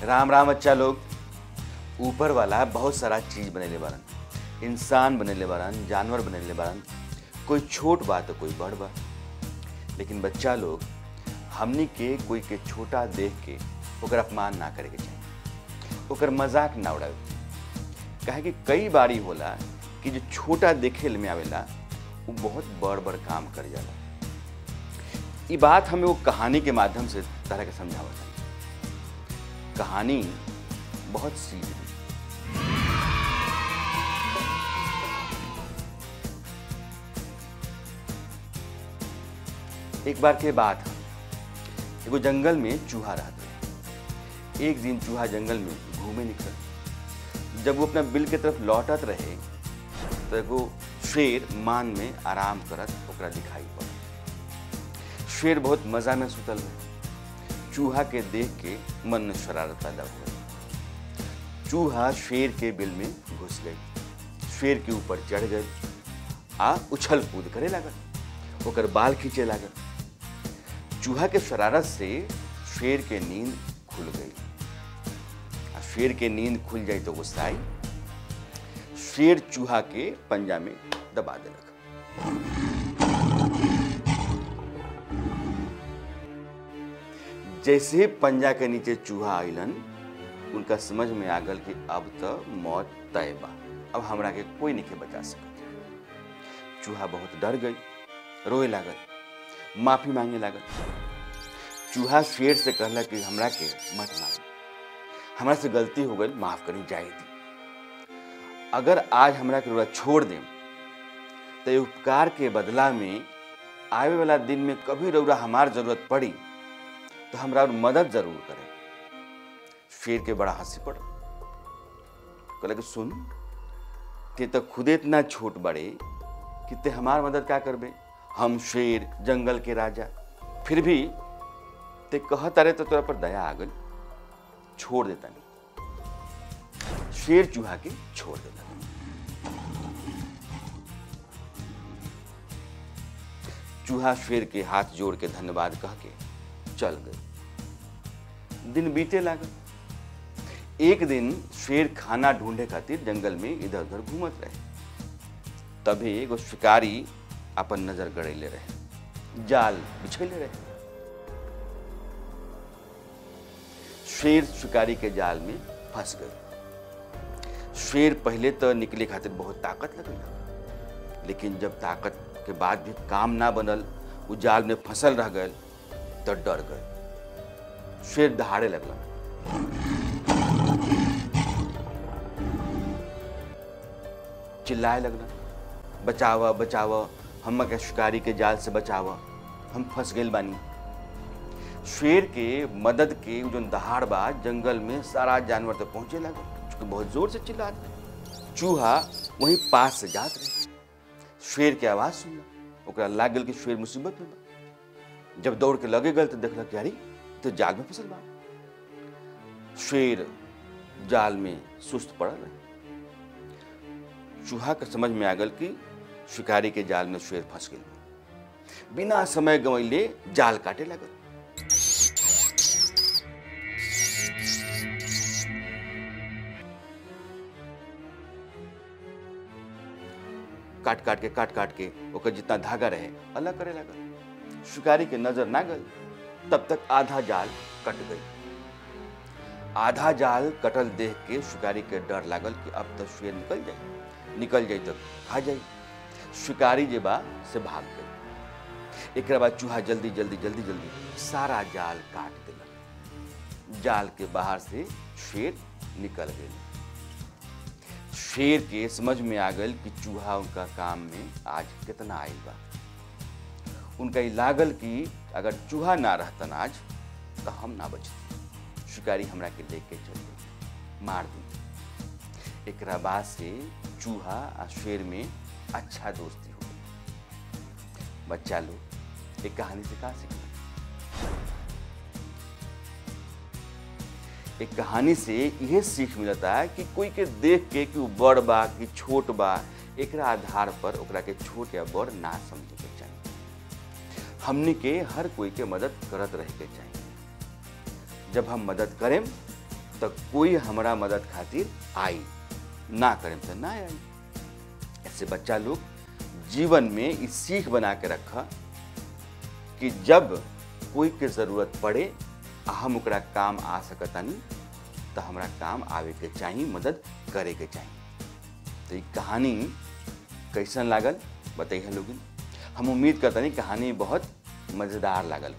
राम राम बच्चा लोग। ऊपर वाला बहुत सारा चीज बनेले बारन, इंसान बनेले बारन, जानवर बनेले बारन, कोई छोट बा तो कोई बड़ बा। लेकिन बच्चा लोग, हमनी के कोई के छोटा देख के ओकर अपमान ना करे के चाहिए, ओकर मजाक ना उड़ावे। काहे कि कई बारी होला कि जो छोटा देखे में आवेला वो बहुत बड़ बड़ काम कर जाला। ये बात हमें वो कहानी के माध्यम से तरह के समझावत है। कहानी बहुत सीधी है। एक बार के बात है, एगो जंगल में चूहा रहते रहे। एक दिन चूहा जंगल में घूमे निकल। जब वो अपना बिल के तरफ लौटत रहे तो एगो शेर मान में आराम करत ओकरा दिखाई पड़ल। शेर बहुत मजा में सुतल रहे। चूहा के देख के मन में शरारत पैदा हो गई। चूहा शेर के बिल में घुस गई, शेर के ऊपर चढ़ गई आ उछल कूद करे लागल, ओकर बाल खींचे लागल। चूहा के शरारत से शेर के नींद खुल गई। आ शेर के नींद खुल जाई तो गुस्सा आई, शेर चूहा के पंजा में दबा देलक। जैसे पंजा के नीचे चूहा आइलन, उनका समझ में आ गल कि अब तो मौत तय बा, अब हमरा के कोई नहीं के बचा सकत। चूहा बहुत डर गई, रोए लागल, माफी मांगे लागल। चूहा शेर से कहला कि हमरा के मत मार, हमरा से गलती हो गई, माफ करी जाए दी। अगर आज हमरा के रोड़ा छोड़ देम तो ये उपकार के बदला में आवे वाला दिन में कभी रौरा हमार जरूरत पड़ी तो हमरा मदद जरूर करे। शेर के बड़ा हंसी पड़, कहला कि सुन, ते तो खुदे इतना छोट बड़े कि ते हमार मदद क्या करबे, हम शेर जंगल के राजा, फिर भी ते कहता रहे तो तोरा पर दया आ गई, छोड़ देता नहीं। शेर चूहा के छोड़ देता। चूहा शेर के हाथ जोड़ के धन्यवाद कह के चल गए। दिन बीते लागल। एक दिन शेर खाना ढूंढे खातिर जंगल में इधर उधर घूमत रहे। तभी एगो शिकारी अपन नजर गड़ैले रहे, जाल बिछैले रहे। शेर शिकारी के जाल में फंस गए। शेर पहले तो निकले खातिर बहुत ताकत लगल, लेकिन जब ताकत के बाद भी काम ना बनल, वो जाल में फसल रह गए तो डर गए। शेर दहाड़े लगला। चिल्लाए लगला, बचावा बचावा, हम के शिकारी के जाल से बचावा, हम फंस गए बानी। शेर के मदद के जो दहाड़ बा जंगल में सारा जानवर तो पहुंचे लगे, चूँकि बहुत जोर से चिल्लात रहे। चूहा वहीं पास से जात रहे, शेर के आवाज़ सुनला, ओकरा लागल कि शेर मुसीबत में बा। जब दौड़ के लगे गल तो देखल कि अरे तो जाल में फसल बा। शेर जाल में सुस्त पड़ल रहे। चूहा के समझ में आ गल कि शिकारी के जाल में शेर फंस गई। बिना समय गंवैले जाल काटे लागल। काट काट के काट काट के ओकर जितना धागा रहे अलग करे लागल। शिकारी के नजर ना गई, तब तक आधा जाल कट गई। आधा जाल कटल देख के शिकारी के डर लागल कि अब तो शेर निकल जाए, निकल जाए तो खा जाए। शिकारी जे बा से भाग गई। एक बाद चूहा जल्दी जल्दी जल्दी जल्दी सारा जाल काट दिलक। जाल के बाहर से शेर निकल गई। शेर के समझ में आ गल कि चूहा उनका काम में आज कितना आयल बा। उनका ये लागल कि अगर चूहा ना रहतन आज तो हम ना बचती, शिकारी हमरा के लेके चल गए, मार दी। एकरा बाद से चूहा आ शेर में अच्छा दोस्ती हो गई। बच्चा लोग, एक कहानी से का सीखना? एक कहानी से यह सीख मिलता है कि कोई के देख के कि वो बड़ बा कि छोट बा, एकरा आधार पर ओकरा के छोट या बड़ ना समझे के चाहिए। हमनी के हर कोई के मदद करत रहे के चाहिए। जब हम मदद करें तो कोई हमरा मदद खातिर आई, ना करें तो ना आई। ऐसे बच्चा लोग जीवन में इस सीख बना के रखा कि जब कोई के ज़रूरत पड़े हम ओकरा काम आ सकतानी तो हमरा काम आवे के चाहिए, मदद करे के चाहिए। तो ये कहानी कैसन लागल बताइए लोगिन। हम उम्मीद करतानी कहानी बहुत मज़ेदार लागल।